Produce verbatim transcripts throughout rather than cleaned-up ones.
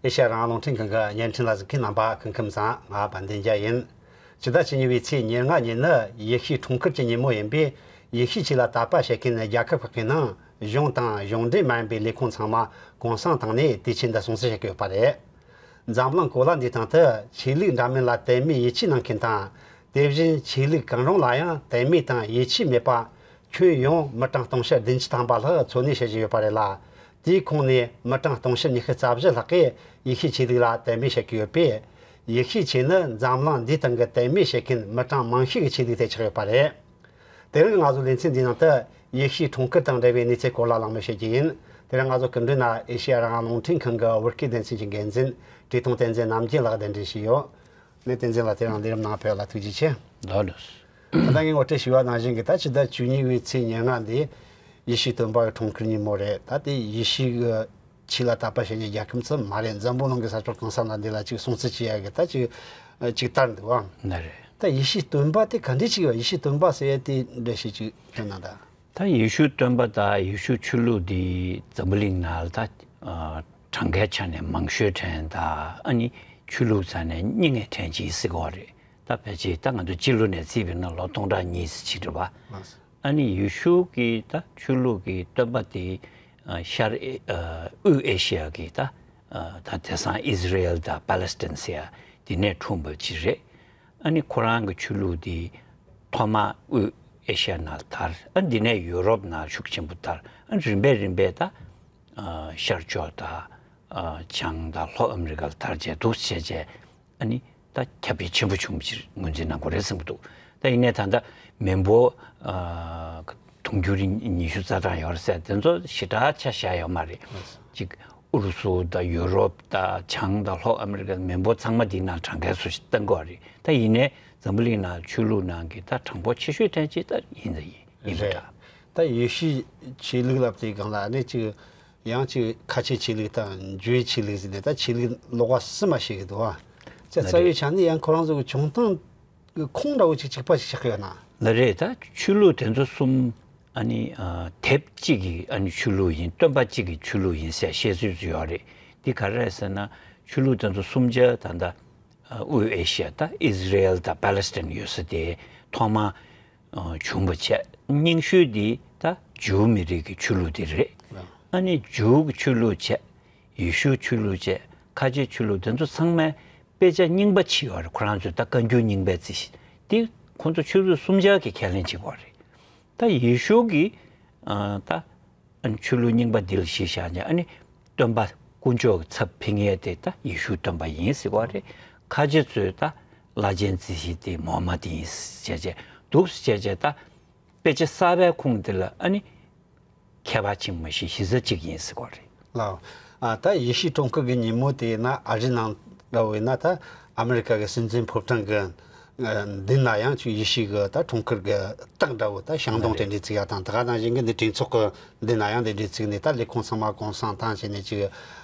ཨེ་ཤ་ཡ་རང་དབང་རླུང་འཕྲིན་ཁང་གི་བརྙན་འཕྲིན་ལ་གཟིགས་མཁན་རྣམ་པ་སྐུ་ཁམས་བཟང་། ང་དཔལ་ལྡན་རྒྱལ་ཡིན། ཕྱི་ཟླ་བཅུ་གཉིས་པའི་ཚེས་ཉེར་ལྔ་ཉིན་ནི་ཡེ་ཤུའི་འཁྲུངས་སྐར་གྱི་ཉིན་མོ་ཡིན་པས། ཡེ་ཤུའི་ཆོས་ལ་དད་པ་བྱེད་མཁན་རྒྱལ་ཁབ་ཁག་གི་ནང་གཞུང་དང་གཞུང་འབྲེལ་མ་ཡིན་པའི་ལས་ཁུངས་ཚང་མ་གུང་སེང་བཏང་ནས་དུས་ཆེན་འདི་སྲུང་བརྩི་བྱེད་ཀྱི་ཡོད་པ་རེད། འཛམ་གླིང་གོ་ལ་འདིའི་སྟེང་དུ་ཆོས་ལུགས་འདྲ་མིན་ལ་དད་མོས་ཡིད་ཆེས་གནང་མཁན་དང་། དེ་བཞིན་ཆོས་ལུགས་གང་རུང་ལ་ཡང་དད་མོས་དང་ཡིད་ཆེས་མེད་པ། ཁྱོན་ཡོངས་མི་གྲངས་སྟོང་ཕྲག་བདུན་ཅུ་ཐམ་པ་ལྷག་འཚོ་གནས་བྱེད་བཞིན་ཡོད་པ་རེད་ལ། དེའི་ཁོངས་ནས་མི་གྲངས་སྟོང་ཕྲག་ཉི་ཤུ་རྩ་བཞི་ལྷག་གིས་ཡེ་ཤུའི་ཆོས་ལུགས་ལ་དད་མོས་བྱེད་ཀྱི་ཡོད་པས། ཡེ་ཤུའི་ཆོས་ནི་འཛམ་གླིང་འདིའི་སྟེང་གི་དད་མོས་བྱེད་མཁན་མི་གྲངས་མང་ཤོས་ཀྱི་ཆོས་ལུགས་དེ་ཆགས་ཡོད་པ་རེད། དེ་རིང་ང་ཚོ་ལེ་ཚན་འདིའི་ནང་དུ་ཡེ་ཤུའི་འཁྲུངས་སྐར་དང་འབྲེལ་བའི་གནས་ཚུལ་སྐོར་ལ་གླེང་མོལ་བྱེད་རྒྱུ་ཡིན། དེ་རིང་ང་ཚོ་སྐུ་མགྲོན་ན་ཨེ་ཤེ་ཡ་རང་དབང་རླུང་འཕྲིན་ཁང་གི་བོད་སྐད་སྡེ་ཚན་གྱི་འགན་འཛིན་བཀྲས་མཐོང་བསྟན་འཛིན་རྣམ་རྒྱལ་ལགས་གདན་འདྲེན་བྱས་ཡོད། ནས་བསྟན་འཛིན་ལགས་དེ་རིང་ལས་རིམ་ནང་ཕེབས་ལ་ཐུགས་རྗེ་ཆེ། ལགས་ལགས། ད་ལྟ་ངས་ངོ་སྤྲོད་ཞུས་པ་ནང་བཞིན་གྱི་ད་ཕྱི་ཟླ་བཅུ་གཉིས་པའི་ཚེས་ཉེར་ལྔ་འདི་ཡེ་ཤུའི་སྟོན་པ་གི་འཁྲུངས་སྐར་ཉིན་མོ་རེད། ད་དེ་ཡེ་ཤུ་གི་ཆོས་ལ་དད་པ་བྱེད་མཁན་རྒྱལ་ཁབ་ཙམ་མ་རེད། འཛམ་བུ་གླིང་གི་ས་ཕྱོགས་གང་ས་ན་འདི་ལ་ཅིག་སྲུང་བརྩི་བྱེད་ཡ་གི་ད་ཅིག་ཅིག་དར་འདུག་ཨང་། ན་རེད། ད་ཡེ་ཤུའི་སྟོན་པ་དེ་ག་འདྲས་ཅིག་ཡོད། ཡེ་ཤུའི་སྟོན་པ་ཟེར་ཡ་དེ་འདྲ་ཞིག་ཅིག་ཡོད་ན་ད། ད་ཡེ་ཤུའི་སྟོན་པ་དང་ཡེ་ཤུ་ཆོས་ལུགས་འདི་འཛམ་བུ་གླིང་ནང་ལ་ད་ཨ་གྲངས་ཀའི་ཆ་ནས་མང་ཤོས་དྲན་དང་། ཨ་ནི་ཆོས་ལུགས་ཆ་ནས་རྙིང་བའི་དྲན་ཅིག་ཟེར་གོ་རེད། ད་ཕལ་ཆེར་ད་ང་ཚོ་སྤྱི་ལོ་ནས་བརྩིས་པ་ཡིན་ན་ལོ་སྟོང་ཕྲག་གཉིས་ཅིག་རེད་པ། ཨ་ནི་ཡེ་ཤུ་གི་ད་ཆོས་ལུགས་ཀྱི་སྟོན་པ་དེ་ཨ་ཤར་ཨེ་ཨ་དབུས་ཨེ་ཤི་ཡ་གི་ད་ཨ་ད་དེང་སང་ཨིས་ར་ཨེལ་དང་པ་ལེ་སི་ཐན་ཟེར་ཡ་དེ་ནས་འཁྲུངས་པ་ཅིག་རེད། ཨ་ནི་ཁོ་རང་གི་ཆོས་ལུགས་དེ་ཐོག་མ་དབུས་ཨེ་ཤི་ཡ་ནང་དར། ཨ་འདི་ནས་ཡུ་རོབ་ནང་ཤུགས་ཆེན་པོ་དར། ཨ་རིམ་པས་རིམ་པས་ད་ཨ་ཤར་ཕྱོགས་དང་ཨ་བྱང་དང་ལྷོ་ཨ་མི་རི་ཀ་ལ་དར་བྱས་འདུག་བྱས་བྱས། ཨ་ནི་ད་ཁྱབ་སྤེལ་ཆེན་པོ་བྱུང་བ་ཅིག་ངོས་འཛིན་གནང་དགོས་རེད་བསམ་གྱི་འདུག་ད་ཡིན་ནའི་ད་ལྟ་མི་འབོར་ཨ་དུང་ཕྱུར་ཉི་ཤུ་རྩ་གྲངས་ཡོད་རེད་ཟེར། དེ་ཚོ་ཞེ་དྲག་ཆ་བཞག་ཡོད་མ་རེད། ཅིག་ཨུ་རུ་སུ་དང་ཡུ་རོབ་དང་བྱང་དང་ལྷོ་ཨ་མི་རི་ཀ་མི་འབོར་ཚང་མ་འདི་ནང་གྲངས་ཀའི་སུ་ཞིག་བཏང་དགོས་རེད། ད་ཡིན་ནའི་འཛམ་བུ་གླིང་ནང་ཆོས་ལུགས་ནང་གི་ད་གྲངས་འབོར་ཆེ་ཤོས་ཐོན་ཅིག་ད་ཡིན་ད་ཡིན་ཡིན་པ་རེད། འདྲ། ད་ཡེ་ཤུའི་ཆོས་ལུགས་ལབ་དེའི་སྒང་ལ་ནི་ཅིག་ཡང་ཅིག་ཁ་ཆེ་ཆོས་ལུགས་དང་འཇུའི་ཆོས་ལུགས་ཟེར་ནས་ད་ཆོས་ལུགས་ལོགས་ཀ་གསུམ་མ་ཞིག་གི་འདུག་ཨ། ཅེ་རྩ་བའི་ཆ་ནས་ཡང་ཁོ་རང་ཚོ་གི་བྱུང་སྟངས་ཀྱི་ཁུངས་འདྲ་བོ་ཅིག་གཅིག་པ་ཞིག་ཆགས་ཀྱི་ཡོད་ན། ལགས་རེད། ད་ཆོས་ལུགས་དེ་ཚོ་གསུམ་ཨ་ནི་ཨ་དེབ་གཅིག་གི་ཨ་ནི་ཆོས་ལུགས་ཡིན། སྟོན་པ་གཅིག་གི་ཆོས་ལུགས་ཡིན་ཟེར་བཤད་སྲོལ་ཡོད་རེད། འདི་ག་རེ་རེད་ཟེར་ན། ཆོས་ལུགས་དེ་ཚོ་གསུམ་ཆ་ད་ལྟ་དབུས་ཨེ་ཤི་ཡ་ད་ཨིས་ར་ཨེལ་དང་པ་ལེ་སི་ཐན་ཡོད་ས་དེ་ཐོག་མ་བྱུང་བ་བྱས། རྙིང་ཤོས་འདི་ད་ཇུའུ་མི་རིགས་ཀྱི་ཆོས་ལུགས་དེ་རེད། ཨ་ནི་ཇུའུ་གི་ཆོས་ལུགས་བྱས། ཡེ་ཤུའི་ཆོས་ལུགས་བྱས། ཁ་ཆེའི་ཆོས་ལུགས་དེ་ཚོ་ཚང་མས་དཔེ་ཆ་རྙིང་པ་ཕྱིས་ཡོད་རེད། ཁོ་རང་ཚོས་ད་བཀའ་འགྱུར་རྙིང་པའི་རྩིས་ཤིག་དེ་ཁོ་ཚོ་ཆོས་ལུགས་གསུམ་ཆ་གི་ཁས་ལེན་བྱེད་ཀྱི་ཡོད་རེད། ད་ཡེ་ཤུ་གི་ཨ་ད་ཨ་ནི་ཆོས་ལུགས་རྙིང་པ་འདི་ལ་གཞི་བཞག་ནས་ཨ་ནི་སྟོན་པ་དཀོན་མཆོག་གི་ཚབ་ཕིང་ཡས་དེ་ད་ཡེ་ཤུ་སྟོན་པ་ཡིན་ཟེར་བ་རེད། ཁ་ཆེ་ཚོས་ད་བླ་ཆེན་རྩིས་ཤིག་དེ་མོ་ཧ་མད་ཡིན་ཟེར་བྱས་བྱས་འདུག་ཟེར་བྱས་བྱས། ད་དཔེ་ཆ་གསར་པའི་ཁུངས་དེ་ལ་ཨ་ནི་ཁྱད་པར་ཕྱིན་མ་ཤེས། གཞི་རྩ་གཅིག་ཡིན་ཟེར་བ་རེད། ལགས། ཨ་ད་ཡེ་ཤུའི་འཁྲུངས་སྐར་གྱི་ཉིན་མོ་དེ་ཡིན་ན་ཨ་རིའི་ནང་འདྲ་བོ་ཡིན་ན་ད་ཨ་མི་རི་ཀ་གི་སྲིད་འཛིན་ཕོ་བྲང་གི་མདུན་ན་ཡང་ཅིག་ཡེ་ཤུ་གི་ད་འཁྲུངས་སྐར་གྱི་རྟགས་འདྲ་བོ་ད་ཤིང་སྡོང་དེ་འདྲས་བརྩིགས་ཡ་དང་། ད་ག་ནང་བཞིན་གྱི་འདི་གྲོས་ཚོགས་ཀྱི་མདུན་ན་ཡང་དེ་འདྲས་བརྩིགས་ནས་ད་ལས་ཁུངས་ཚང་མ་གུང་སེང་བཏང་བྱས་ནས་ཅིག་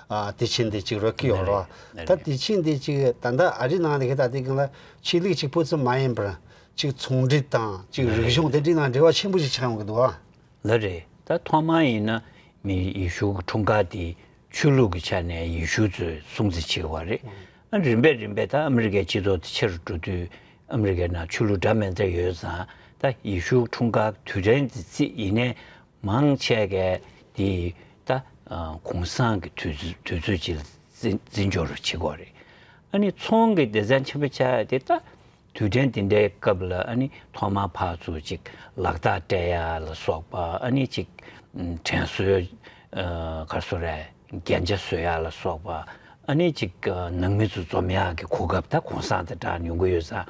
ཨ་དུས་ཆེན་འདི་ཅིག་རོལ་གི་ཡོད་རེད་བ། ད་དུས་ཆེན་འདི་ཅིག་ད་ལྟ་ཨ་རིའི་ནང་ལ་ཧེ་ད་དེ་གང་ལ་ཆོས་ལུགས་གཅིག་པོ་ཙམ་མ་ཡིན་པར་ཅིག་ཚོང་འབྲེལ་དང་ཅིག་རིག་གཞུང་དེ་འདྲའི་ནང་འབྲེལ་བ་ཆེན་པོ་ཞིག་ཆགས་ཡོང་གི་འདུག་བ། ལགས་རེད། ད་ཐོག་མར་ཡིན་ན་མི་ཡེ་ཤུ་གི་འཁྲུངས་སྐར་དེ་ཆོས་ལུགས་ཀྱི་ཆ་ནས་ཡེ་ཤུ་ཚོས་སྲུང་བརྩི་བྱེད་པ་རེད། ཨ་རིམ་པས་རིམ་པས་ད་ཨ་མི་རི་ཀའི་སྤྱི་ཚོགས་དེ་ཆེ་རུ་འགྲོ་དུས་ཨ་མི་རི་ཀའི་ནང་ཆོས་ལུགས་འདྲ་མི་འདྲ་ཡོད་ཙང་། ད་ཡེ་ཤུ་འཁྲུངས་སྐར་དུས་དྲན་དེ་བརྩིས། ཡིན་ནའི་མང་ཆེ་གས་དེ་ད་གུང་སེང་གི་དུས་ཚོད་དུས་ཚོད་ཅིག་ལ་འཛིན་འཛིན་སྐྱོང་རུ་བྱེད་དགོས་རེད། ཨ་ནི་ཚོང་གི་སྡེ་ཚན་ཆེན་པོ་ཆགས་དེ་ད། དུས་དྲན་དེ་འདྲའི་སྐབས་ལ་ཨ་ནི་ཐོག་མར་ཕར་ཚུར་ཅིག་ལག་རྟགས་སྤྲད་ཡ་ལ་སོགས་པ། ཨ་ནི་ཅིག་དྲན་གསོའི་ཨ་ག་རེ་ཟེར་རེད། རྒྱན་ཆ་བཟོ་ཡ་ལ་སོགས་པ། ཨ་ནི་ཅིག་ནང་མི་ཚོ་འཛོམས་ཡ་གི་གོ་སྐབས་ད་གུང་སེང་དང་སྦྲགས་ཡོང་གི་ཡོད་ཙང་།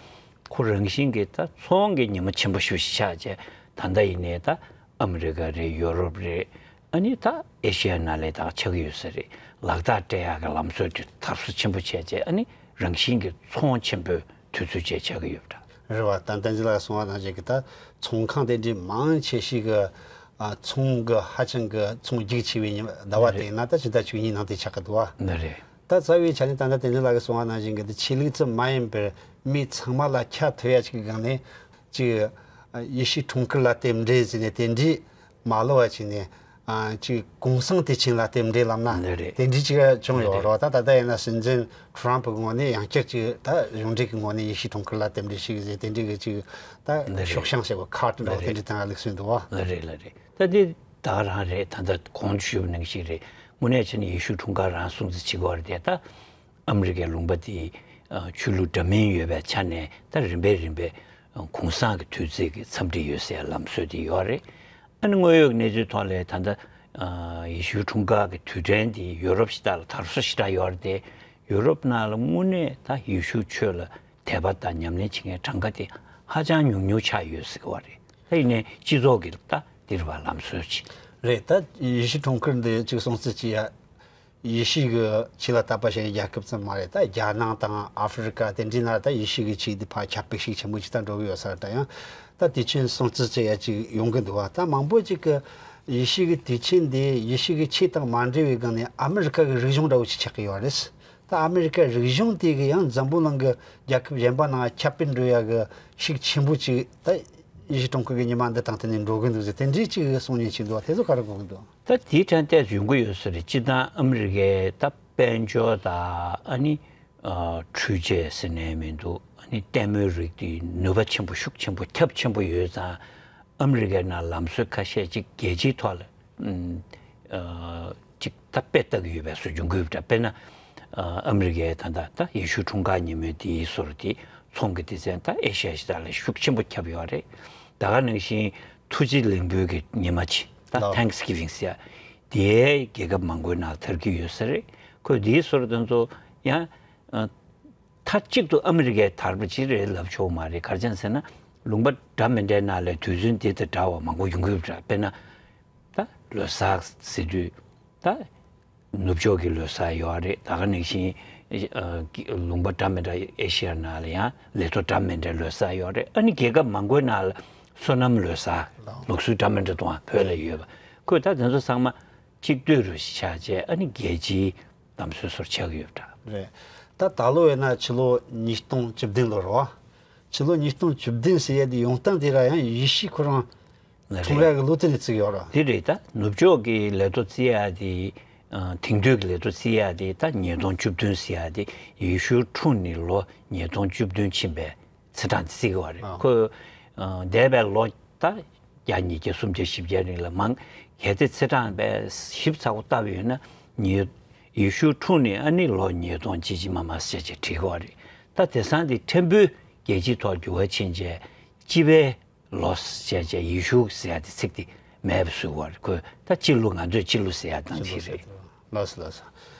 ཁོ་རང་བཞིན་གྱིས་ད་ཚོང་གི་ཉི་མ་ཆེན་པོ་ཞིག་ཆགས་བྱས། ད་ལྟ་ཡིན་ནའི་ད་ཨ་མི་རི་ཀ་རེད། ཡོ་རོབ་རེད། ཨ་ནི་ད་ཨེ་ཤི་ཡ་ནང་ལ་ད་ཆགས་ཀྱི་ཡོད་ས་རེད། ལག་རྟགས་སྤྲད་ཡག་གི་ལམ་སྲོལ་དེ་དར་སྲོལ་ཆེན་པོ་བྱས་བྱས། ཨ་ནི་རང་བཞིན་གྱི་ཚོང་ཆེན་པོའི་དུས་ཚོད་བཅས་ཆགས་ཀྱི་ཡོད་པ་འདྲ། རེད་བ། ད་བསྟན་འཛིན་ལགས་གསུངས་པ་ནང་བཞིན་གྱི་ད་ཚོང་ཁང་དེ་འདྲའི་མང་ཆེ་ཞིག་གི་ཨ་ཚོང་གི་ཧ་ཅང་གི་ཚོང་རྒྱུག་ཆེ་བའི་ཉི་ཟླ་བ་དེ་ཡིན་ན་ད་ཕྱི་ཟླ་བཅུ་གཉིས་ནང་དེ་ཆགས་ཀྱི་འདུག་བ། འདི་རེད། ད་རྩ་བའི་ཆ་ནས་ད་ལྟ་བསྟན་འཛིན་ལགས་ཀྱིས་གསུངས་པ་ནང་བཞིན་གྱི་ད་ཆོས་ལུགས་ཙམ་མ་ཡིན་པར་མི་ཚང་མ་ལ་ཁྱབ་ཐུབ་ཡ་ཅིག་གི་སྒང་ནས་ཅིག་ཡེ་ཤུའི་འཁྲུངས་སྐར་ལ་རྟེན་འབྲེལ་ཟེར་ནས་དེ་འདྲའི་མ་ལོ་བ་ཅིག་ནས་ ཨ་ཅིག་གུང་སེང་དུས་ཆེན་ལ་རྟེན་འབྲེལ་ལབ་ན་ལེ་རེད། དེ་འདྲའི་ཅིག་བྱུང་ཡོད་རེད། རེད་བ། ད་ད་ལྟ་ཡིན་ན་སྲིད་འཛིན་ཁྲོམ་ཕུ་གི་ངོས་ནས་ཡང་བསྐྱར་ཅིག་ད་གཞུང་འབྲེལ་གྱི་ངོས་ནས་ཡེ་ཤུའི་ཁྲོམ་ཁར་ལ་རྟེན་འབྲེལ་ཞུས་ཟེར་དེ་འདྲའི་གི་ཅིག་ད་ལེ་རེད། ཤོག་བྱང་ཞེས་པ་ཁ་ཊི་འདྲ་བ་ལེ་དེ་རེད། འདྲའི་སྟེང་ལ་བླུགས་སྲོལ་འདུག་བ། ལེ་རེད་ལེ་རེད། ད་དེ་ད་ག་རང་རེད། ད་ད་གོང་དུ་ཞུས་པ་ནང་བཞིན་རེད། དངོས་གནས་བྱས་ན་ཡེ་ཤུ་འཁྲུངས་སྐར་རང་སྲུང་བརྩི་བྱེད་དགོས་རེད་དེ། ད་ཨ་མི་རི་ཀའི་ལུང་པ་དེ་ཆོས་ལུགས་འདྲ་མིན་ཡོད་པའི་ཆ་ནས་ད་རིམ་པས་རིམ་པས་གུང་སེང་གི་དུས་ཚིགས་ཀྱི་འཚམས་འདྲི་ཡོད་སའི་ལམ་སྲོལ་དེ་ཡོད་རེད། ཨ་ནི་དངོས་ཡོད་གནས་ཚུལ་ཐོག་ལ་ད་ལྟ་ཡེ་ཤུའི་འཁྲུངས་སྐར་གྱི་དུས་དྲན་དེ་ཡུ་རོབ་ཞིག་ལ་དར་སོ་ཞེ་དྲག་ཡོད་རེད་དེ། ཡུ་རོབ་ནང་ལ་དངོས་གནས་ད་ཡེ་ཤུ་ཆོས་ལ་དད་པ་དང་ཉམས་ལེན་བྱེད་མཁན་གྲངས་ཀ་དེ་ཧ་ཅང་ཉུང་ཉུང་ཆགས་ཡོད་ཟེར་གྱི་ཡོད་རེད། ད་ཡིན་ནའི་སྤྱི་ཚོགས་ཀྱི་ད་འདིར་བ་ལམ་སྲོལ་ཅིག་རེད། ད་ཡེ་ཤུ་འཁྲུངས་སྐར་འདི་ཅིག་སྲུང་བརྩི་བྱེད་ཡ། ཡེ་ཤུ་གི་ཆོས་ལ་དད་པ་བྱེད་མཁན་རྒྱལ་ཁབ་ཙམ་མ་རེད། ད་རྒྱ་ནག་དང་ཨ་ཧྥེ་རི་ཀ་དེ་འདྲའི་ནང་ད་ཡེ་ཤུ་གི་ཆོས་འདི་ཕར་ཁྱབ་སྤེལ་ཤུགས་ཆེན་པོ་ཅིག་ད་འགྲོ་གི་ཡོད་ས་རེད། ད་ཡང་ད་དུས་ཆེན་སྲུང་བརྩི་བྱེད་ཡ་ཅིག་ཡོང་གི་འདུག་བ། ད་མང་པོ་ཅིག་གི་ཡེ་ཤུ་གི་དུས་ཆེན་འདི་ཡེ་ཤུ་གི་ཆོས་དང་མ་འབྲེལ་བའི་སྒང་ནས་ཨ་མི་རི་ཀ་གི་རིག་གཞུང་འདྲ་བོ་ཅིག་ཆགས་ཀྱི་ཡོད་རེད། ད་ཨ་མི་རི་ཀའི་རིག་གཞུང་དེ་གི་ཡང་འཛམ་བུ་གླིང་གི་རྒྱལ་ཁབ་གཞན་པ་ནང་ཁྱབ་སྤེལ་འགྲོ་ཡ་གི་ཤུགས་ཆེན་པོ་ཅིག་ད་ཡེ་ཤུ་འཁྲུངས་སྐར་གི་ཉི་མ་འདི་དང་བསྟུན་ནས་འགྲོ་གི་འདུག་ཟེར་དེ་འདྲའི་ཅིག་གསུང་མཁན་ཅིག་འདུག་བ། དེ་ཚོ་ག་རེ་གོ་གི་འདུག་ད་དེའི་དྲན་ཏོག་ཙམ་ཡོང་གི་ཡོད་ས་རེད། སྤྱིར་བཏང་ཨ་མི་རི་ཀའི་ད་དཔལ་འབྱོར་དང་ཨ་ནི་ཨ་འཕྲུལ་ཆས་ཟེར་ནའི་མི་འདུག་ཨ་ནི་ལྟད་མོའི་རིགས་དེ་ནུས་པ་ཆེན་པོ་ཤུགས་ཆེན་པོ་ཁྱབ་ཆེན་པོ་ཡོད་ཙང་། ཨ་མི་རི་ཀའི་ནང་ལམ་སྲོལ་ཁ་ཤས་ཅིག་རྒྱལ་སྤྱིའི་ཐོག་ལ་ཨུམ་ཨ་ཅིག་ད་དཔེ་ལྟ་གི་ཡོད་པའི་བཟོ་བྱུང་གི་ཡོད་པ་འདྲ། དཔེར་ན་ཨ་ཨ་མི་རི་ཀའི་ད་ལྟ་ད་ཡེ་ཤུ་འཁྲུངས་སྐར་ཉིན་མོའི་དེའི་ཟུར་དེ་ཚོང་གི་སྡེ་ཚན་ད་ཨེ་ཤ་ཡ་ཞིག་ད་ལ་ཤུགས་ཆེན་པོ་ཁྱབ་ཡོད་རེད། ད་ག་ནང་བཞིན་ཐུགས་རྗེ་ལེགས་འབུལ་གྱི་ཉི་མ་ཅིག་ད་ལགས། Thanksgiving་ཟེར་ཡ་དེའི་རྒྱལ་ཁབ་མང་པོའི་ནང་དར་གྱི་ཡོད་ས་རེད། ཁོས་དེའི་ཟུར་དེ་ཚོ་ཡང་ཨ་མཐའ་གཅིག་ཏུ་ཨ་མི་རི་ཀའི་དར་བ་ཅིག་རེད་ལབ་ཆོག་མ་རེད། ག་རེ་བྱས་ཟེར་ན་ལུང་པ་འདྲ་མི་འདྲའི་ནང་ལ་དུས་ཚོད་འདི་དང་འདྲ་བ་མང་པོ་ཡོང་གི་ཡོད་པ་འདྲ། དཔེར་ན་ད་ལོ་གསར་ཟེར་དུས་ད་ནུབ་ཕྱོགས་ཀྱི་ལོ་གསར་ཡོད་རེད། ད་ག་ནང་བཞིན་ཨ་ལུང་པ་འདྲ་མི་འདྲ་ཨེ་ཤི་ཡ་ནང་ལ་ཡང་ལོ་ཐོ་འདྲ་མི་འདྲའི་ལོ་གསར་ཡོད་རེད། ཨ་ནི་རྒྱལ་ཁབ་མང་པོའི་ནང་ལ་སོ་ནམ་ལོ་གསར་ལུགས་སྲོལ་འདྲ་མི་འདྲ་དང་བོད་ལ་ཡོད་པ། ཁོས་ད་དེ་ཚོ་ཚང་མ་གཅིག་བསྡུས་རུ་ཆགས་བྱས་ཨ་ནི་རྒྱལ་སྤྱིའི་ལམ་སྲོལ་སོར་ཆགས་ཀྱི་ཡོད་པ་འདྲ། རེད། ད་ད་ལོ་ཡིན་ན་ཕྱི་ལོ་ཉིས་སྟོང་བཅུ་བདུན་ལོ་རེད་བ། ཕྱི་ལོ་ཉིས་སྟོང་བཅུ་བདུན་ཟེར་ཡ་དེ་ཡོང་སྟངས་དེ་ར་ཡང་ཡེ་ཤུ་ཁོ་རང་ལ་ཐོང་རེད། ཡ་གི་ལོ་དེ་ནས་བརྩི་གི་ཡོད་ར། དེ་རེད། ད་ནུབ་ཕྱོགས་ཀྱི་ལོ་ཐོ་བརྩི་ཡ་དེ་ཨ་དེང་དུས་ཀྱི་ལོ་ཐོ་བརྩི་ཡ་དེ་ད་ཉིས་སྟོང་བཅུ་བདུན་ཟེར་ཡ་དེ་ཡེ་ཤུ་འཁྲུངས་ནས་ལོ་ཉིས་སྟོང་བཅུ་བདུན་ཕྱིན་པའི་ཚེས་གྲངས་དེ་བརྩི་གི་ཡོད་རེད། ཨ། ཁོས་ཨ་འདས་པའི་ལོ་ད་བརྒྱ་ཉིས་བརྒྱ་སུམ་བརྒྱ་བཞི་བརྒྱ་རིང་ལ་མང་གལ་ཏེ་ཚེས་གྲངས་པས་ཞིབ་ཚགས་པོ་ལྟ་བ་ཡོད་ན་ཉི་ཡེ་ཤུ་འཁྲུངས་ནས་ཨ་ནི་ལོ་ཉིས་སྟོང་ཅི་ཅི་མ་མ་ཟེར་བྱས་བྲིས་གི་ཡོད་རེད། ད་དེང་སང་དེ་ཕྲན་བུ་རྒྱལ་སྤྱིའི་ཐོག་འགྱུར་བ་ཕྱིན་བྱས་སྤྱི་པའི་ལོ་ཟེར་བྱས་ཡེ་ཤུ་ཟེར་ཡ་དེ་ཚིག་དེ་མེད་པ་བཟོས་ཡོད་རེད། ཁོས་ད་སྤྱི་ལོ་ང་ཚོས་སྤྱི་ལོ་ཟེར་ཡ་དང་ཅི་རེད། ལགས་སོ་ལགས་སོ།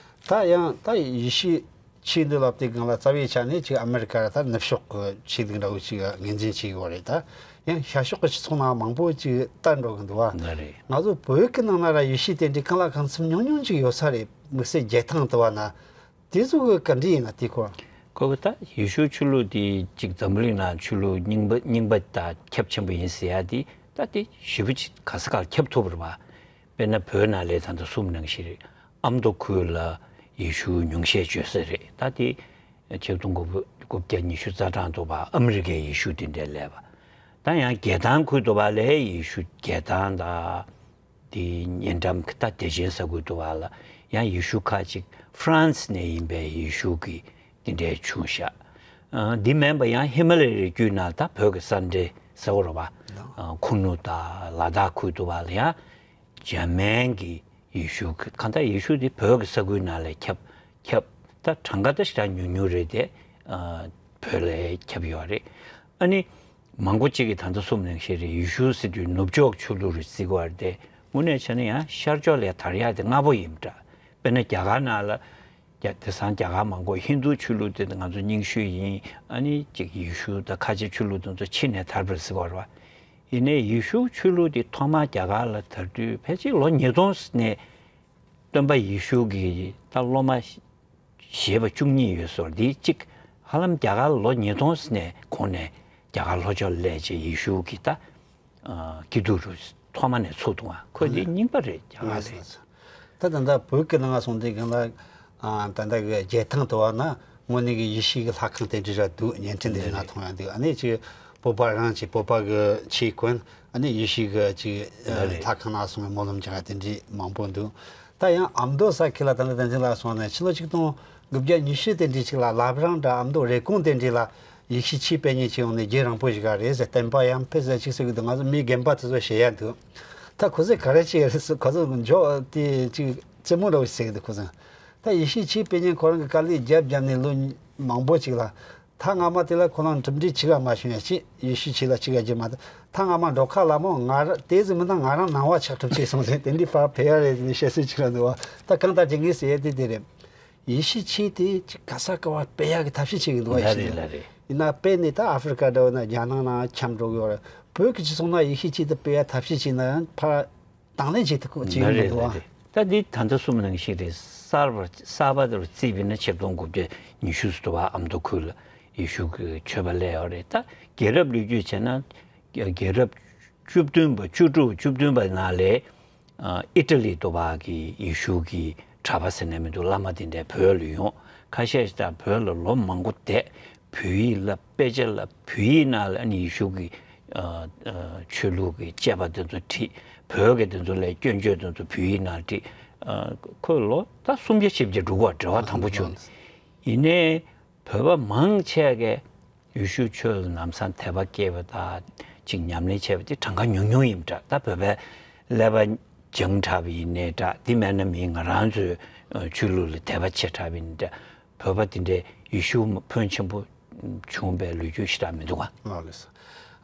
ད་ཡང་ད་ཡེ་ཤུའི་ཆོས་འདི་ལབ་དུས་སྒང་ལ་རྩ་བའི་ཆ་ནས་ཅིག་ཨ་མི་རི་ཀ་ད་ནུབ་ཕྱོགས་ཀྱི་ཆོས་ལུགས་འདྲ་བོ་ཅིག་ངོས་འཛིན་བྱེད་ཀྱི་ཡོད་རེད། ད་ཡང་ཤར་ཕྱོགས་ཀྱི་སྤྱི་ཚོགས་ནང་མང་པོ་ཅིག་དར་འགྲོ་གི་འདུག་བ། ང་རེད། ང་ཚོ་བོད་ཀྱི་ནང་ན་ར་ཡེ་ཤུ་དེ་འདྲའི་གང་ལ་གང་འཚམ་ཉུང་ཉུང་ཅིག་ཡོད་ས་རེད། དམིགས་བསལ་རྒྱལ་ཐང་དུ་བ་ན་དེ་ཚོ་གི་ག་འདྲ་ཡིན་ན་དེ་ཁོ། ཁོ་གི་ད་ཡེ་ཤུ་ཆོས་ལུགས་དེ་ཅིག་འཛམ་བུ་གླིང་ནང་ཆོས་ལུགས་རྙིང་པ་རྙིང་པ་དང་ཁྱབ་ཆེན་པོ་ཡིན་ཟེར་ཡ་དེ་ད་དེ་ཞེ་པོ་ཅིག་ག་ས་ག་ལ་ཁྱབ་ཐུབ་པ་རེད་བ། དཔེར་ན་བོད་ནང་ལ་ད་ལྟ་གསུངས་ནང་བཞིན་རེད། ཨ་མདོ་ཁུལ་ལ་ཡེ་ཤུ་ཉུང་ཤས་བརྗོད་ས་རེད། ད་དེ་ཆིག་སྟོང་དགུ་བརྒྱ་ཉི་ཤུ་རྩ་གྲངས་དུ་བ་ཨ་མི་རི་ཀའི་ཡེ་ཤུ་དེ་འདྲའི་ལས་པ། ད་ཡང་རྒྱལ་ཐང་ཁུལ་དུ་བ་ལ་ཡེ་ཤུ་རྒྱལ་ཐང་དང་དེ་ཉེ་འགྲམ་གྱི་ད་བདེ་ཆེན་ས་ཁུལ་དུ་བ་ལ་ཡང་ཡེ་ཤུ་ཁག་ཅིག་ཧྥ་རན་སི་ནས་ཡིན་པའི་ཡེ་ཤུ་གི་དེ་འདྲའི་བྱུང་ཤག་ཨ་འདི་མིན་པ་ཡང་ཧི་མ་ལ་ཡའི་རི་རྒྱུད་ནང་ད་བོད་ཀྱི་ས་འབྲེལ་ཟེར་བ་རེད་བ། ཨ་ཁུ་ནུ་དང་ལ་དྭགས་ཁུལ་དུ་བ་ལ་ཡང་འཇར་མན་གྱི་ཡེ་ཤུ་གི་གང་ལྟར་ཡེ་ཤུ་དེ་བོད་ཀྱི་ས་ཁུལ་ནང་ལ་ཁྱབ་ཁྱབ་ད་གྲངས་ཀ་ད་ཞེ་དྲག་ཉུང་ཉུང་རེད་དེ། ཨ་བོད་ལ་ཁྱབ་ཡོད་རེད། ཨ་ནི་མང་པོ་ཅིག་གིས་ད་ལྟ་གསུངས་ནང་བཞིན་རེད། ཡེ་ཤུ་ཟེར་དུས་ནུབ་ཕྱོགས་ཆོས་ལུགས་རེད་བརྩི་གི་ཡོད་རེད་དེ། དངོས་གནས་བྱས་ན་ཡང་ཤར་ཕྱོགས་ལ་དར་ཡག་དེ་སྔ་པོ་ཡིན་པ་འདྲ། དཔེར་ན་རྒྱ་གར་ནང་ལ་རྒྱ་དེང་སང་རྒྱ་གར་མང་པོ་ཧིན་རྡུ་ཆོས་ལུགས་དེ་ང་ཚོ་རྙིང་ཤོས་ཡིན། ཨ་ནི་ཅིག་ཡེ་ཤུ་དང་ཁ་ཆེ་ཆོས་ལུགས་དེ་ཚོ་ཕྱི་ནས་དར་བ་རེད་བརྩི་གི་ཡོད་རེད་བ། ཡིན་ནའི་ཡེ་ཤུ་ཆོས་ལུགས་དེ་ཐོག་མར་རྒྱ་གར་ལ་དར་དུས་ཕལ་ཆེར་ལོ་ཉིས་སྟོང་ནས་སྟོན་པ་ཡེ་ཤུ་གི་ད་སློབ་མ་ཞེས་པ་བཅུ་གཉིས་ཡོད་སོགས་འདི་གཅིག་ཧ་ལམ་རྒྱ་གར་ལོ་ཉིས་སྟོང་ནས་གོང་ནས་རྒྱ་གར་ལྷོ་ཕྱོགས་སླེབས་བྱས་ཡེ་ཤུ་གི་ད་ཨ་སྐྱིད་སྡུག་རུ་ཐོག་མ་ནས་ཚུགས་འདུག་ཨ། ཁོ་འདི་རྙིང་པ་རེད། རྒྱ་གར་ལ། ད་ད་ལྟ་བོད་ཀྱི་ནང་སོང་དུས་སྒང་ལ་ཨ་ད་ལྟ་གི་རྒྱལ་ཐང་དུ་བ་ན་དངོས་གནས་ཀྱི་ཡེ་ཤུ་གི་ལྷ་ཁང་དེ་འདྲ་ར་འདུག་བརྙན་འཕྲིན་དེ་འདྲ་ན་མཐོང་ཡ་འདུག་ཨ་ནི་ཅིག་ བོད་པ་རང་གི་བོད་པ་གི་ཆོས་གོན། ཨ་ནི་ཡེ་ཤུའི་གི་ཅིག་ལྷ་ཁང་ནང་སོང་བའི་སྨོན་ལམ་རྒྱག་དེ་འདྲའི་མང་པོ་འདུག་ད་ཡང་ཨ་མདོ་ས་ཁུལ་ལ་ད་ནི་བསྟན་འཛིན་ལགས་སོང་ནས་ཕྱི་ལོ་ཆིག་སྟོང་དགུ་བརྒྱ་ཉི་ཤུ་དེ་འདྲའི་ཅིག་ལ་བླ་བྲང་འདྲ་ཨ་མདོ་རེབ་གོང་དེ་འདྲའི་ལ་ཡེ་ཤུའི་ཆོས་སྤེལ་མཁན་ཅིག་ཡོང་ནས་རྒྱུན་རིང་པོ་ཞིག་ག་རེད་ཟེར། བསྟན་པ་ཡར་འཕེལ་ཟེར་ཅིག་ཟེར་གི་འདུག་ང་ཚོ་མིའི་རྒན་པ་དེ་ཚོ་བཤད་ཡ་འདུག་ད་ཁོ་ཚོས་ག་རེ་བྱེད་ཀྱི་རེད་ཟེར། ཁོ་ཚོ་འཇོག་དེ་ཅིག་རྩེད་མོ་འདྲ་བོ་ཟེར་གི་འདུག་ཁོ་ཚོས། ད་ཡེ་ཤུའི་ཆོས་སྤེལ་མཁན་ཁོ་རང་གི་དཀའ་ལས་རྒྱབ་བརྒྱབ་ནས་ལོ་མང་པོ་ཅིག་ལ། ད་སྔ་མ་དེ་ལ་ཁོ་རང་གྲུབ་འབྲས་ཅི་ག་མ་བྱུང་ཡ་ཅི་ཡེ་ཤུའི་ཆོས་ལ་ཅི་ག་རྒྱུ་མ་ད། ད་སྔ་མ་འགྲོ་ཁ་ལ་མོ་ང་ར་དེ་ཟིན་མི་ད་ང་རང་ནང་བ་ཆགས་གྲུབ་ཆེ་སོང་ཟེར་དེ་འདྲའི་ཕར་ཕེ་ཡ་རེད་ཟེར་ནས་བཤད་སྲོལ་ཅིག་ར་འདུག་བ། ད་གང་ལྟར་ཅི་ངས་ཟེར་ཡ་དེ་དེ་རེད། ཡེ་ཤུའི་ཆོས་དེ་ཅི་ག་ས་ག་བ་སྤེལ་ཡ་གི་ཐབས་ཤེས་བྱེད་གི་འདུག་བ། ཡེ་ཤུ་ལ་རེད་ལ་རེད། ཡིན་ན་སྤེལ་ནས་ད་ཨ་ཧྥེ་རི་ཀ་འདྲ་བོ་ན་རྒྱ་ནག་ནང་འཁྱམས་འགྲོ་གི་ཡོད་རེད། བོད་ཀྱི་སྤྱི་ཚོགས་ནང་ཡེ་ཤུའི་ཆོས་དེ་སྤེལ་ཡ་ཐབས་ཤེས་བྱས་ན་ཡང་ཕར་དང་ལེན་བྱེད་ཐུབ་ཀྱི་ཡོད་འདུག་བ། ད་འདི་ད་ལྟ་གསུམ་ནང་བཞིན་རེད། གསར་པ་གསར་པ་དེར་བརྩིས་པ་ཡིན་ན་ཆིག་སྟོང་དགུ་བརྒྱ་ཉི་ཤུ་ཙམ་དུ་བ་ཨ་མདོ་ཁུལ་ལ་ཡེ་ཤུ་གི་ཆོས་པ་སླེབས་ཡོད་རེད། ད་རྒྱལ་རབས་ལོ་རྒྱུས་བྱས་ན་རྒྱལ་རབས་བཅུ་བདུན་པ་བཅུ་དྲུག་བཅུ་བདུན་པ་ནང་ལས་ཨི་ཊ་ལི་དུ་བ་གི་ཡེ་ཤུ་གི་གྲྭ་པ་ཟེར་ནས་མི་འདུག་བླ་མ་དེ་འདྲ་བོད་ལ་ཡོང་། ཁ་ཤས་ཤིག་ད་བོད་ལ་ལོ་མང་པོ་བསྡད། བོད་ཡིག་བསླབ། དཔེ་ཆ་བསླབ། བོད་ཡིག་ནང་ལ་ཨ་ནི་ཡེ་ཤུ་གི་ཨ་ཨ་ཆོས་ལུགས་ཀྱི་དཔྱད་པ་དེ་ཚོ་ཁྲིད། བོད་ཀྱི་དེ་ཚོ་ལ་སྐྱོན་བརྗོད་དེ་ཚོ་བོད་ཡིག་ནང་ཁྲིད། ཨ་ཁོས་ལོ་ད་སུམ་བརྒྱ་བཞི་བརྒྱ་འགྲོ་གི་བ། འབྲེལ་བ་དམ་པོ་བྱུང་། ཡིན་ནའི་བོད་པ་མང་ཆེ་གས་ཡེ་ཤུ་ཆོས་ལ་ལམ་སང་དད་པ་སྐྱེས་པ་དང་ཅིག་ཉམས་ལེན་བྱས་པ་དེ་གྲངས་ཀ་ཉུང་ཉུང་ཡིན་པ་འདྲ། ད་བོད་པའི་ཀླད་པ་འཇམ་དྲགས་པ་ཡིན་ནའི་འདྲ། དེ་མེད་ན་མིན་ང་རང་ཚོའི་ཆོས་ལུགས་ལ་དད་པ་ཆེ་དྲགས་པ་ཡིན་འདྲ། བོད་པ་དེ་འདྲའི་ཡེ་ཤུ་ཕོན་ཆེན་པོ་བྱུང་བའི་ལོ་རྒྱུས་ཞེ་དྲག་མི་འདུག་ག་ཨ་ལགས་སོ།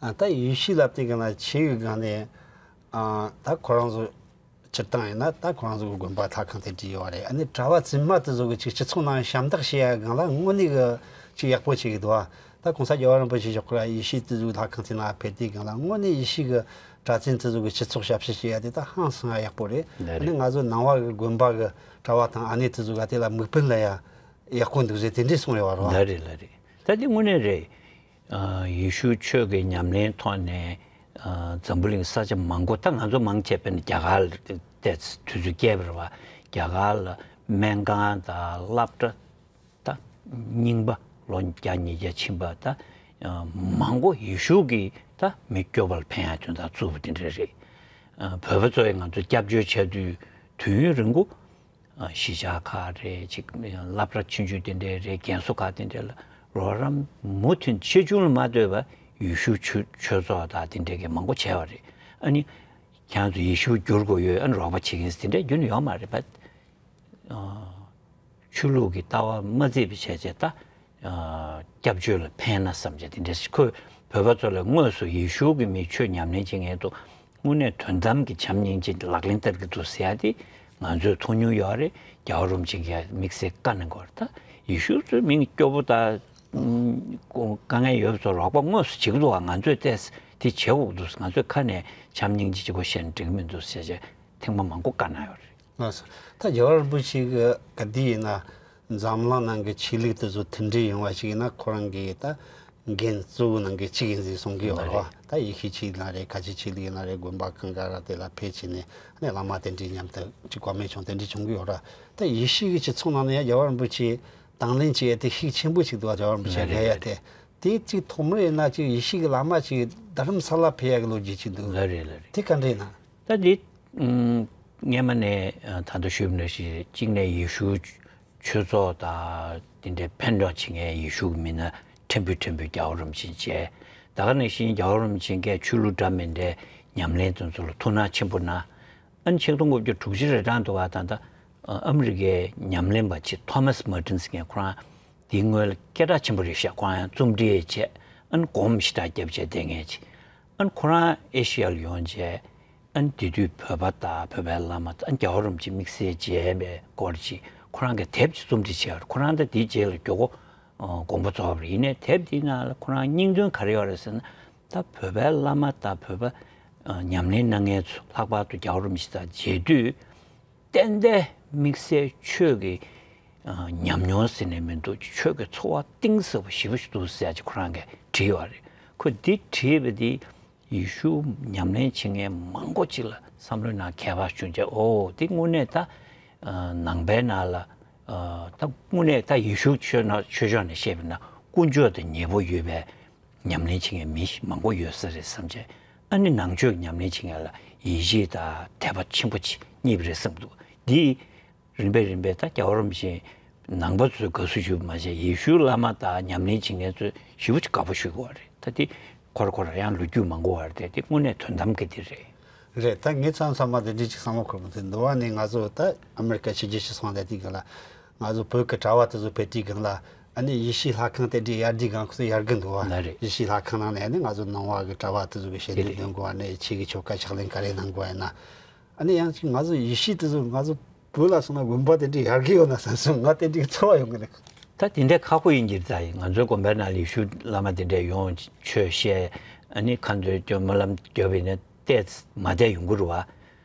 ཨ་ད་ཡེ་ཤུ་ལབ་དེ་ག་ན་ཆོས་ཀྱི་སྒང་ནས་ཨ་ད་ཁོ་རང་ཚོ་སྤྱིར་བཏང་ཡིན་ན་ད་ཁོ་རང་ཚོ་གི་དགོན་པ་ལྷ་ཁང་དེ་འདྲ་ཡོད་རེད། ཨ་ནི་གྲྭ་བ་བཙུན་མ་དེ་ཚོ་གི་ཅིག་སྤྱི་ཚོགས་ནང་ཞབས་འདེགས་བྱེད་ཡ་སྒང་ལ་དངོས་གནས་གི་ཅིག་ཡག་པོ་བྱེད་ཀྱི་འདུག་ཨ། ད་གོང་ས་རྒྱལ་བ་རིན་པོ་ཆེ་མཆོག་གིས་ཡེ་ཤུ་དེ་ཚོ་གི་ལྷ་ཁང་དེ་ནང་ཕེབས་དུས་སྒང་ལ་དངོས་གནས་ཡེ་ཤུ་གི་གྲྭ་བཙུན་དེ་ཚོ་གི་སྤྱི་ཚོགས་ཞབས་ཕྱི་བྱེད་ཡ་དེ་ད་ཧང་སང་ཡ་ཡག་པོ་རེད། ཨ་ནི་ང་ཚོ་ནང་པ་གི་དགོན་པ་གི་གྲྭ་བ་དང་ཨ་ནེ་དེ་ཚོ་ག་དེ་ལ་མིག་དཔེ་ལ་ཡ་ཡག་པོ་འདུག་ཟེར་དེ་འདྲས་གསུངས་ཡོད་རེད་བ། ལ་རེད་ལ་རེད། ད་དེ་དངོས་གནས་རེད། ཨ་ཡེ་ཤུ་ཆོས་ཀྱི་ཉམས་ལེན་ཐོག་ནས་ཨ་འཛམ་བུ་གླིང་ས་ཆ་མང་པོ། ད་ང་ཚོ་མང་ཆེ་བས་ནི་རྒྱ་གར་ལ་བལྟས་དུས་ཚོད་བསྐྱལ་བ་རེད་བ། རྒྱ་གར་ལ་སྨན་ཁང་དང་སློབ་གྲྭ་ད་རྙིང་པ་ལོ་བརྒྱ་ཉིས་བརྒྱ་ཕྱིན་པ་ད་ཨ་མང་པོ་ཡེ་ཤུ་གི་ད་མི་སྐྱོ་པོ་ལ་ཕན་ཡ་དོན་དག་བཙུགས་པ་དེ་འདྲ་རེད། ཨ་བོད་པ་ཚོ་ཡང་ང་ཚོ་སྐྱབས་བཅོལ་བྱས་དུས་དུས་ཡུན་རིང་པོ། ཨ་གཞིས་ཆགས་ཁག་རེད་ཅིག་སློབ་གྲྭ་ཆུང་ཆུང་དེ་འདྲའི་རེད། རྒན་གསོ་ཁག་དེ་འདྲའི་ལ་རོགས་རམ་མུ་མཐུད་ཆེ་ཆུང་ལ་མ་ལྟོས་པར་ཡེ་ཤུ་ཆོས་ཆོས་ཚོགས་དང་དེ་འདྲའི་གི་མང་པོ་བྱས་པ་རེད། ཨ་ནི་ཁྱེད་ཚོ་ཡེ་ཤུ་བསྒྱུར་དགོས་ཡོད། ཨ་ནི་རོགས་པ་བྱེད་མཁན་དེ་འདྲ་རྒྱུན་ཡོད་མ་རེད་པ། ཨ་ཆོས་ལུགས་ཀྱི་ལྟ་བ་མ་བརྩིས་པ་བྱས་བྱས་ད། ཨ་སྐྱབས་བཅོལ་ལ་ཕན་ན་བསམ་བྱས་དེ་འདྲ་ཞིག་ཁོས་བོད་པ་ཚོ་ལ་དངོས་སུ་ཡེ་ཤུ་གི་མི་ཆོས་ཉམས་ལེན་བྱེད་མཁན་དུ་དངོས་གནས་དོན་དམ་གྱི་བྱམས་སྙིང་རྗེ་ལག་ལེན་བསྟར་གྱི་འདུག་ཟེར་ཡ་དེ་ང་ཚོས་མཐོང་མྱོང་ཡོད་རེད། རྒྱལ་བ་རིན་པོ་ཆེ་གིས་དམིགས་བསལ་བཀའ་གནང་གི་ཡོད་རེད། ད་ཡེ་ཤུ་ཚོའི་མི་སྐྱོ་པོ་དང་དཀའ་ངལ་ཡོད་པ་ཚོ་རོགས་པ་དངོས་སུ་བྱེད་ཀྱི་འདུག་ག་ང་ཚོས་ཏོག་ཙམ་དེ་བྱེད་དགོས་ཀྱི་འདུག་ང་ཚོས་ཁ་ནས་བྱམས་སྙིང་རྗེ་གཅིག་པོ་བཤད་ན་འགྲིག་གི་མི་འདུག་ཟེར་བྱས་ཐེངས་མ་མང་པོ་བཀའ་གནང་ཡོད་རེད། ལགས་སོ། ད་རྒྱལ་བ་རིན་པོ་ཆེ་གི་ག་དུས་ཡིན་ན་འཛམ་གླིང་ནང་གི་ཆོས་ལུགས་དེ་ཚོ་མཐུན་སྒྲིལ་ཡོང་བ་ཞིག་ཡིན་ན་ཁོ་རང་གི་ད་འགན་གཙོ་བོ་ནང་གི་གཅིག་ཡིན་ཟེར་གསུང་གི་ཡོད་རེད་བ། ད་ཡེ་ཤུའི་ཆོས་ལུགས་ཡིན་ན་རེད། ག་ཅི་ཆོས་ལུགས་ཡིན་ན་རེད། དགོན་པ་གང་ག་ར་དེ་ལ་ཕེབས་བྱས་ནས་ནས་བླ་མ་དེ་འདྲའི་མཉམ་དུ་ཅིག་བཀའ་མོལ་བྱུང་དེ་འདྲའི་བྱུང་གི་ཡོད་ར། ད་ཡེ་ཤུ་གི་སྤྱི་ཚོགས་ནང་ནས་ཡང་རྒྱལ་བ་རིན་པོ་ཆེ་དང་ལེན་བྱེད་ཡ་དེ་ཤུགས་ཆེན་པོ་ཞིག་འདུག་རྒྱལ་བ་རིན་པོ་ཆེ་ལ་རེད་ལ་རེད། དེ་ཅིག་ཐོག་མར་ཡིན་ན་ཅིག་ཡེ་ཤུ་གི་བླ་མ་ཅིག་རྡ་རམ་ས་ལ་ཕེབས་ཡ་གི་ལོ་རྒྱུས་ཅིག་འདུག་ལ་རེད་ལ་རེད། དེ་ག་འདྲ་ཡིན་ན། ད་འདི་ཨུམ་སྔས་མ་ནས་ཨ་ད་ལྟ་ཞུས་པ་ནང་བཞིན་གཅིག་ནས་ཡེ་ཤུ་ཆོས་ཚོགས་དང་དེ་འདྲའི་ཕན་གྲངས་བྱེད་མཁན་ཡེ་ཤུ་གི་མི་སྣ་ཕྲན་བུ་ཕྲན་བུ་རྒྱལ་བ་རིན་པོ་ཆེ་མཇལ། ད་ག་ནང་བཞིན་རྒྱལ་བ་རིན་པོ་ཆེ་གིས་ཆོས་ལུགས་འདྲ་མི་འདྲའི་ཉམས་ལེན་དེ་ཚོ་ལ་ཐུགས་སྣང་ཆེན་པོ་གནང་། ཨ་ནི་ཆིག་སྟོང་དགུ་བརྒྱ་དྲུག་ཅུ་རེ་གྲངས་འདུག་བ། ད་ལྟ་ཨ་ཨ་མི་རི་ཀའི་ཉམས་ལེན་པ་ཅིག་ཐོ་མཱས་མར་ཏིན་ཟེར་མཁན་ཁོ་རང་དེའི་སྔོན་ལ་སྐད་གྲགས་ཆེན་པོ་རེད་ཤག་ཁོ་རང་ཡང་རྩོམ་འབྲི་བྱས། ཨ་ནི་སྒོམ་ཞེ་དྲག་རྒྱབ་བྱས་བསྡད་མཁན་ཅིག་ཨ་ནི་ཁོ་རང་ཨེ་ཤི་ཡ་ལ་ཡོང་བྱས། ཨ་ནི་དེ་དུས་བོད་པ་དང་བོད་པའི་བླ་མ་དང་རྒྱལ་བ་རིན་པོ་ཆེ་དམིགས་བསལ་མཇལ་བའི་སྐོར་ཅིག་ཁོ་རང་གིས་དེབ་ཅིག་རྩོམ་སྒྲིག་བྱས་པ་རེད། ཁོ་རང་ད་དེའི་རྗེས་ལ་མགྱོགས་པོ་ཨ་དགོངས་པ་རྫོགས་པ་རེད། ཡིན་ནའི་དེབ་དེའི་ནང་ལ་ཁོ་རང་སྙིང་དོན་ག་རེ་ཡོད་རེད་ཟེར་ན། ད་བོད་པའི་བླ་མ་དང་བོད་པ་ཨ་ཉམས་ལེན་གནང་མཁན་ཚོ་ལྷག་པར་དུ་རྒྱལ་བ་རིན་པོ་ཆེ་དང་མཇལ་དུས། ཏན་ཏན་དམིགས་བསལ་ཆོས་ཀྱི་ཨ་ཉམས་མྱོང་ཟེར་ནས་མི་འདུག་ཆོས་ཀྱི་འཚོ་བ་གཏིང་ཟབ་པོ་ཞེ་པོ་ཞིག་འདུག་ཟེར་ཅིག་ཁོ་རང་གིས་བྲིས་ཡོད་རེད། ཁོས་འདི་བྲིས་པ་འདི་ཡེ་ཤུ་ཉམས་ལེན་བྱེད་མཁན་མང་པོ་ཅིག་ལ་བསམ་བློའི་ནང་ཁྱད་པར་བྱུང་བྱས། ཨོ་འདི་དངོས་གནས་ད་ཨ་ནང་པའི་ནང་ལ་ཨ་ད་དངོས་གནས་ད་ཡེ་ཤུ་ཆོས་ནང་ཆོས་ཕྱོགས་ནས་བཤད་པ་ན་ཀུན་སྤྱོད་དང་ཉེ་པོ་ཡོད་པའི་ ཉམས་ལེན་བྱེད་མཁན་མི་མང་པོ་ཡོད་ས་རེད་བསམ་བྱས། ཨ་ནི་ནང་ཆོས་ཉམས་ལེན་བྱེད་མཁན་ལ་ཡིད་ཆེས་དང་དད་པ་ཆེན་པོ་ཅིག་རྙེད་པ་རེད་བསམ་འདུག་འདི་རིམ་པས་རིམ་པས་ད་རྒྱལ་བ་རིན་པོ་ཆེ་ནང་པ་ཚོས་དགའ་བསུ་ཞུ་བ་མ་ཟད། ཡེ་ཤུའི་བླ་མ་དང་ཉམས་ལེན་བྱེད་མཁན་ཚོས་ཞེ་པོ་ཅིག་དགའ་པོ་ཞུ་གི་ཡོད་རེད། ད་འདི་ཁོ་ར་ཁོ་ར་ཡང་ལོ་རྒྱུས་མང་པོ་ཡོད་རེད་དེ། འདི་དངོས་གནས་དོན་དམ་གྱི་འདི་རེད། རེད། ད་ངས་མཚམས་མཚམས་མ་དེ་འདྲ་ཅིག་བསམ་བློ་འཁོར་གི་འདུག་འདི་བ་ནས་ང་ཚོ་ད་ཨ་མི་རི་ཀ་ཕྱི་རྒྱལ་ཕྱིར་སོང་བསྡད་དུས་སྒང་ལ། ང་ཚོ་བོད་ཀྱི་གྲྭ་པ་དེ་ཚོ་ཕེབས་དུས་སྒང་ལ། ཨ་ནི་ཡེ་ཤུའི་ལྷ་ཁང་དེ་འདྲའི་ཡར་དུས་སྒང་ཁོ་ཚོ་ཡར་གི་འདུག་བ། ལ་རེད། ཡེ་ཤུའི་ལྷ་ཁང་ནང་ནས་ཨ་ནི་ང་ཚོ་ནང་པ་གི་གྲྭ་པ་དེ་ཚོ་གི་ཞལ་འདོན་དེ་རེད། འདོན་དགོས་བ་ནས། ཆོས་ཀྱི་ཆོ་ག་ཕྱག་ལེན་ག་རེ་གནང་དགོས་བ་ཡིན་ན། ཨ་ནི་ཡང་ཅིག་ང་ཚོ་ཡེ་ཤུ་དེ་ཚོ་ང་ཚོ་བོད་ལ་སོང་ན་དགོན་པ་དེ་འདྲའི་ཡར་གི་ཡོད་ན་བསམ་སོང་། ང་དེ་འདྲའི་ཚོར་བ་ཡོང་གི་འདུག་ད་དེ་འདྲའི་ཁག་པོ་ཡིན་གྱི་རེད། ད་ང་ཚོའི་དགོན་པའི་ནང་ལ་ཡེ་ཤུ་བླ་མ་དེ་འདྲས་ཡོང་ཆོས་བཤད། ཨ་ནི་ཁ་འདོན་སྐྱོན་སྨོན་ལམ་རྒྱབ་པ་ཡིན་ན་བལྟས་མ་བལྟས་ཡོང་གི་རེད་བ།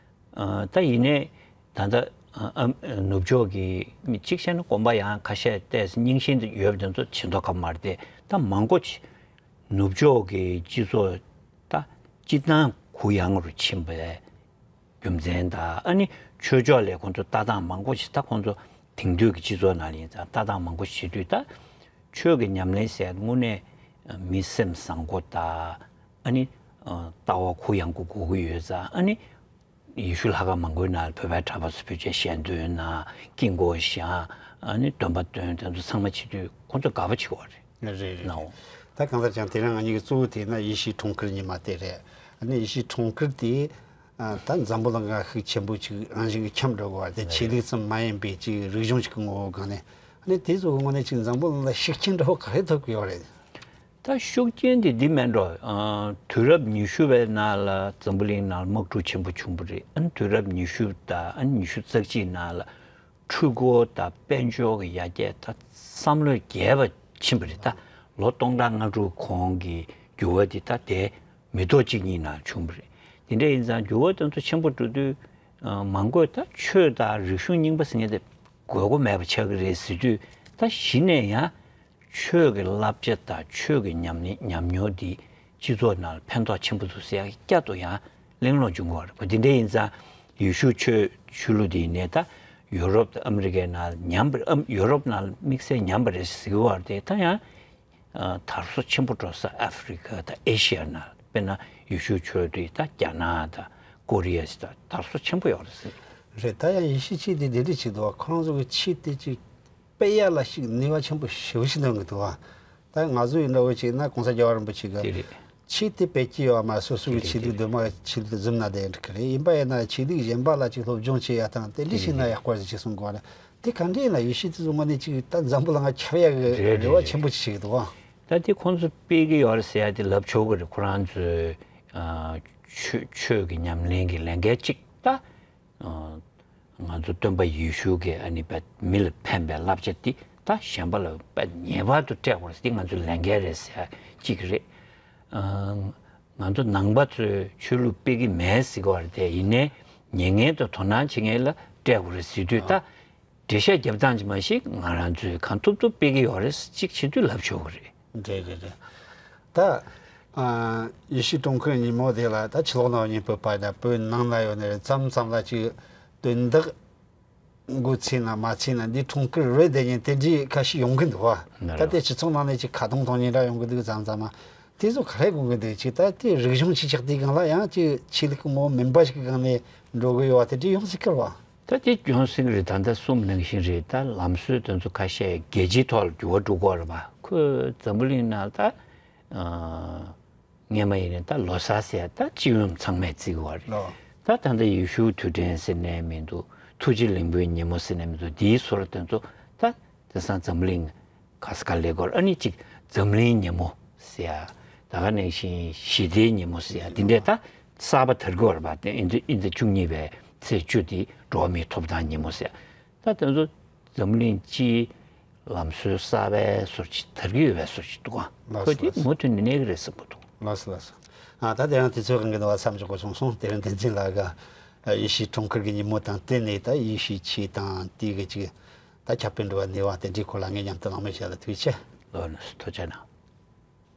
ཨ། ད་ཡིན་ནའི་ད་ལྟ་ཨ་ཨ་ནུབ་ཕྱོགས་ཀྱི་མི་གཅིག་བཤད་ན་དགོན་པ་ཡང་ཁ་ཤས་བལྟས་རྙིང་ཞེན་དུ་ཡོད་པ་དེ་ཚོ་ཇེ་མཐོ་ཁ་མ་རེད་དེ། ད་མང་པོ་ཅིག་ནུབ་ཕྱོགས་ཀྱི་སྤྱི་ཚོགས་ད་སྤྱིར་བཏང་གུ་ཡངས་རུ་ཕྱིན་པའི་རྒྱུ་མཚན་དང་། ཨ་ནི་ཆོས་ཕྱོགས་ལ་ཁོང་ཚོ་ལྟ་སྟངས་མང་པོ་ཞིག་ད་ཁོང་ཚོ་དེང་དུས་ཀྱི་སྤྱི་ཚོགས་ནང་ལ་ཡིན་ཙང་ལྟ་སྟངས་མང་པོ་ཞིག་བྱེད་དུས། ད་ཆོས་ཀྱི་ཉམས་ལེན་ཟེར་དངོས་གནས་མི་སེམས་བཟང་པོ་དང་། ཨ་ནི་ལྟ་བ་གུ་ཡངས་པོ་དགོས་ཀྱི་ཡོད་ཙང་། ཨ་ནི་ཡེ་ཤུ་ལྷ་ཁང་མང་པོའི་ནང་བོད་པའི་གྲྭ་པ་ཚོ་ཕལ་ཆེར་ཞལ་འདོན་གནང་། དཀྱིལ་འཁོར་བཞེངས། ཨ་ནི་འདོན་པ་འདོན། དེ་ཚོ་ཚང་མ་བྱེད་དུས་ཁོང་ཚོ་དགའ་པོ་བྱེད་ཀྱི་ཡོད་རེད། རེད་རེད། ནའོ། ད་གང་ལྟར་ཀྱང་དེ་རིང་ང་གཉིས་ཀྱི་གཙོ་བོ་དེ་ན་ཡེ་ཤུའི་འཁྲུངས་སྐར་ཉི་མ་དེ་རེད། ཨ་ནི་ཡེ་ཤུའི་འཁྲུངས་སྐར་དེ། ཨ། ད་འཛམ་བུ་གླིང་ང་ཤུགས་ཆེན་པོ་ཅིག་རང་བཞིན་གྱིས་ཁྱབ་འགྲོ་གི་ཡོད་རེད་དེ། ཆོས་ལུགས་ཙམ་མ་ཡིན་པའི་ཅིག་རིག་གཞུང་ཞིག་གི་ངོ་བོའི་སྒང་ནས། ཨ་ནི་དེ་ཚོ་གི་ངོས་ནས་ཅིག་འཛམ་བུ་གླིང་ལ་ཤུགས་རྐྱེན་འདྲ་བོ་ག་རེ་ཐེབས་ཀྱི་ཡོད་རེད། ད་ཤུགས་རྐྱེན་དེ་འདི་མིན་འགྲོ། ཨ། དུས་རབས་ཉི་ཤུ་པའི་ནང་ལ་འཛམ་བུ་གླིང་ནང་དམག་འཁྲུག་ཆེན་པོ་བྱུང་བ་རེད། ཨ་ནི་དུས་རབས་ཉི་ཤུ་དང་ཨ་ནི་ཉི་ཤུ་རྩ་གཅིག་ནང་ལ་འཕྲུལ་འཁོར་དང་དཔལ་འབྱོར་གྱི་ཡར་རྒྱས་ད་བསམ་བློ་རྒྱས་པ་ཕྱིན་པ་རེད། ད་ལོ་སྟོང་ཕྲག་ལྔ་དྲུག་གོང་གི་འགྱུར་བ་འདི་ད་དེ་མི་ཐོག་གཅིག་གཉིས་ནང་བྱུང་བ་རེད། དེ་འདྲ་ཡིན་ཙང་འགྱུར་བ་དེ་ཚོ་ཆེན་པོ་འགྲོ་དུས། ཨ། མང་པོས་ད་ཆོས་དང་རིག་གཞུང་རྙིང་པ་ཟེར་མཁན་དེ་དགོས་མཁོ་མེད་པ་ཆགས་ཀྱི་རེད་ཟེར་དུས། ད་གཞི་ནས་ཡང་ཆོས་ཀྱི་བསླབ་བྱ་དང་ཆོས་ཀྱི་ཉམས་ལེན་ཉམས་མྱོང་འདི་སྤྱི་ཚོགས་ནང་ལ་ཕན་ཐོགས་ཆེན་པོ་འདུག་ཟེར་ཡག་བསྐྱར་དུ་ཡང་གླེང་སློང་བྱུང་གི་ཡོད་རེད། དེ་འདྲ་ཡིན་ཙང་ཡེ་ཤུ་ཆོས་ཆོས་ལུགས་འདི་ཡིན་ནའི་ད་ཡུ་རོབ་དང་ཨ་མི་རི་ཀའི་ནང་ཉམས་པ་རེད། ཨ། ཡུ་རོབ་ནང་དམིགས་བསལ་ཉམས་པ་རེད་ཟེར་གྱི་ཡོད་རེད་དེ། ད་ཡང་ཨ། དར་སྲོལ་ཆེན་པོ་འགྲོ་ས་ཨ་ཧྥེ་རི་ཁ་དང་ཨེ་ཤི་ཡ་ནང་། དཔེར་ན་ཡེ་ཤུ་ཆོས་འདི་ད་རྒྱ་ནག་དང་ཀོ་རི་ཡ་ཟེར་ད་དར་སྲོལ་ཆེན་པོ་ཡོད་རེད་ཟེར། རེད། ད་ཡང་ཡེ་ཤུ་ཆོས་འདི་དེ་འདྲ་ཅིག་འདུག་བ། ཁོ་རང་ཚོ་གི་ཆོས་དེ་ཅིག་སྤེལ་ཡ་ལ་ཞིག་ནུས་པ་ཆེན་པོ་ཞེ་པོ་ཞིག་འདོན་གི་འདུག་བ། ད་ང་ཚོ་ཡིན་འདྲ་བོ་བྱས་ན་གོང་ས་རྒྱལ་བ་རིན་པོ་ཆེ་གི་དེ་རེད། ཆོས་དེ་སྤེལ་གྱི་ཡོད་མ། སོ་སོ་གི་དེ་རེད། ཆོས་ལུགས་དེ་རེད། གདོད་མ་ཆོས་ལུགས་དེ་བཟུང་ན་དེ་འགྲིག་གི་རེད། ཡིན་པ་ཡིན་ན་ཆོས་ལུགས་གཞན་པ་ལ་ཅིག་སློབ་སྦྱོང་བྱེད་ཡ་དང་དེ་འདྲ་ཞིག་ན་ཡག་པོ་རེད་ཅེས་གསུང་གི་ཡོད་རེད། དེ་ག་འདྲ་ཡིན་ན་ཡེ་ཤུ་དེ་ཚོ་དངོས་གནས་ཅིག་ད་འཛམ་བུ་གླིང་ང་ཁྱབ་ཡ་གི་རེད་རེད། རེ་བ་ཆེན་པོ་ཅིག་བྱེད་ཀྱི་འདུག་བ། ད་དེ་ཁོང་ཚོ་སྤེལ་གྱི་ཡོད་རེད་ཟེར་ཡ་དེ་ལབ་ཆོག་གི་རེད། ཁོ་རང་ཚོའི་ཨ་ཆོས་ཆོས་ཀྱི་ཉམས་ལེན་གྱི་ལས་འགན་གཅིག་ད་ཨ་ང་ཚོ་སྟོན་པ་ཡེ་ཤུ་གི་ཨ་ནི་བ་མི་ལ་ཕན་པའི་བསླབ་བྱ་དེ་ད་གཞན་པ་ལ་བ་ངེས་པར་དུ་སྤྲད་དགོས་རེད། དེ་ང་ཚོའི་ལས་འགན་རེད་ཟེར་ཡ་གཅིག་རེད། ཨ་ང་ཚོ་ནང་པ་ཚོས་ཆོས་ལུགས་སྤེལ་གྱི་མེད་ཟེར་གྱི་ཡོད་རེད་དེ། ཡིན་ནའི་ཉན་མཁན་དང་དོ་སྣང་བྱེད་མཁན་ལ་སྤྲད་དགོས་རེད་ཟེར་དུས། ད་འགྲེལ་བཤད་རྒྱབ་སྟངས་ཀྱིས་མ་གཞི་ང་རང་ཚོས་གང་ཐུབ་ཐུབ་སྤེལ་གྱི་ཡོད་རེད། གཅིག་བྱེད་དུས་ལབ་ཆོག་གི་རེད། རེད་རེད་རེད། ད་ཨ་ཡེ་ཤུའི་འཁྲུངས་སྐར་ཉིན་མོ་དེ་ལ་ད་ཕྱི་ལོགས་ན་ཡོད་མཁན་བོད་པ་དང་བོད་ནང་ན་ཡོད་ནི་རེད། མཚམས་མཚམས་ལ་ཅིག་དོན་དག་འགོ་ཚུགས་ན་མ་ཚུགས་ན་འདི་འཁྲུངས་སྐར་རེད་དེ་ཉིན་དེ་འདྲའི་ཁ་ཤས་ཡོང་གི་འདུག་བ། ད་ལྟའི་སྤྱི་ཚོགས་ནང་ནས་ཅིག་ཁ་གདོང་མཐོང་མཁན་འདྲ་ཡོང་གི་འདུག་མཚམས་མཚམས་མ། དེ་ཚོ་ག་རེ་དགོངས་ཀྱི་འདུག་ཅིག་ད་དེ་རིག་གཞུང་ཅིག་ཆགས་དུས་སྒང་ལ་ཡང་ཅིག་ཆོས་ལུགས་ཀྱི་ངོ་བོ་མིན་པ་ཞིག་གི་སྒང་ནས་འགྲོ་གི་ཡོད་པ་དེ་འདྲ་ཡོང་སྲིད་ཀྱི་རེད་བ། ད་དེ་ཡོང་སྲིད་ཀྱི་རེད། ད་ལྟ་གསུངས་ནང་བཞིན་རེད། ད་ལམ་སྲོལ་དེ་ཚོ་ཁ་ཤས་རྒྱལ་སྤྱིའི་ཐོག་ལ་འགྱུར་བ་འགྲོ་གི་ཡོད་རེད་བ། ཁོས་འཛམ་བུ་གླིང་ནང་ད་ཨ་སྔས་མ་ཡིན་ནའི་ད་ལོ་གསར་ཟེར་ཡ་ད་སྤྱི་ཡོངས་ཚང་མས་བརྩི་གི་ཡོད་རེད། ལོ། ད་ད་ལྟ་ཡེ་ཤུའི་དུས་དྲན་ཟེར་ནའི་མི་འདུག་ཐུགས་རྗེ་ལེགས་འབུལ་ཉིན་མོ་ཟེར་ནའི་མི་འདུག་འདིའི་སོར་དེ་ཚོ་ད་དེང་སང་འཛམ་གླིང་ག་ས་ག་ལ་སྐོར། ཨ་ནི་གཅིག་འཛམ་གླིང་ཉིན་མོ་ཟེར་ཡ། ད་ག་ནང་བཞིན་ཞི་བདེའི་ཉིན་མོ་ཟེར་ཡ། དེ་འདྲས་ད་གསར་པ་དར་གྱི་ཡོད་རེད་པ། དེ་ཨིན་ཙི་ཨིན་ཙི་བཅུ་གཉིས་པའི་ཚེས་བཅུ་དེ་འགྲོ་བ་མིའི་ཐོབ་ཐང་ཉིན་མོ་ཟེར་ཡ། ད་དེ་ཚོ་འཛམ་གླིང་སྤྱིའི་ལམ་སྲོལ་གསར་པའི་སོར་ཅིག་དར་གྱི་ཡོད་པའི་སོར་ཅིག་འདུག་ག་ལགས་ཁོ་སོ། དེ་ལགས་སོ། མུ་མཐུད་ནས་གནས་ཀྱི་རེད་བསམ་གྱི་འདུག་ལགས་སོ། ལགས་སོ། ཨ། ད་དེ་རིང་དུས་ཚོད་གང་གི་འདུག་བ། མཚམས་འཇོག་དགོས་བྱུང་སོང་། དེ་རིང་བསྟན་འཛིན་ལགས་ཀྱིས་ཡེ་ཤུའི་འཁྲུངས་སྐར་གྱི་ཉིན་མོ་དང་བསྟུན་ནས་ད་ཡེ་ཤུའི་ཆོས་དང་དེ་གི་ཅིག་ད་ཁྱབ་སྤེལ་འགྲོ་བ་གནས་བབ་དེ་འདྲའི་སྐོར་ལ་ངས་མཉམ་དུ་གླེང་མོལ་བྱས་ལ། ཐུགས་རྗེ་ཆེ། ལགས་སོ། ཐུགས་རྗེ་གནང་།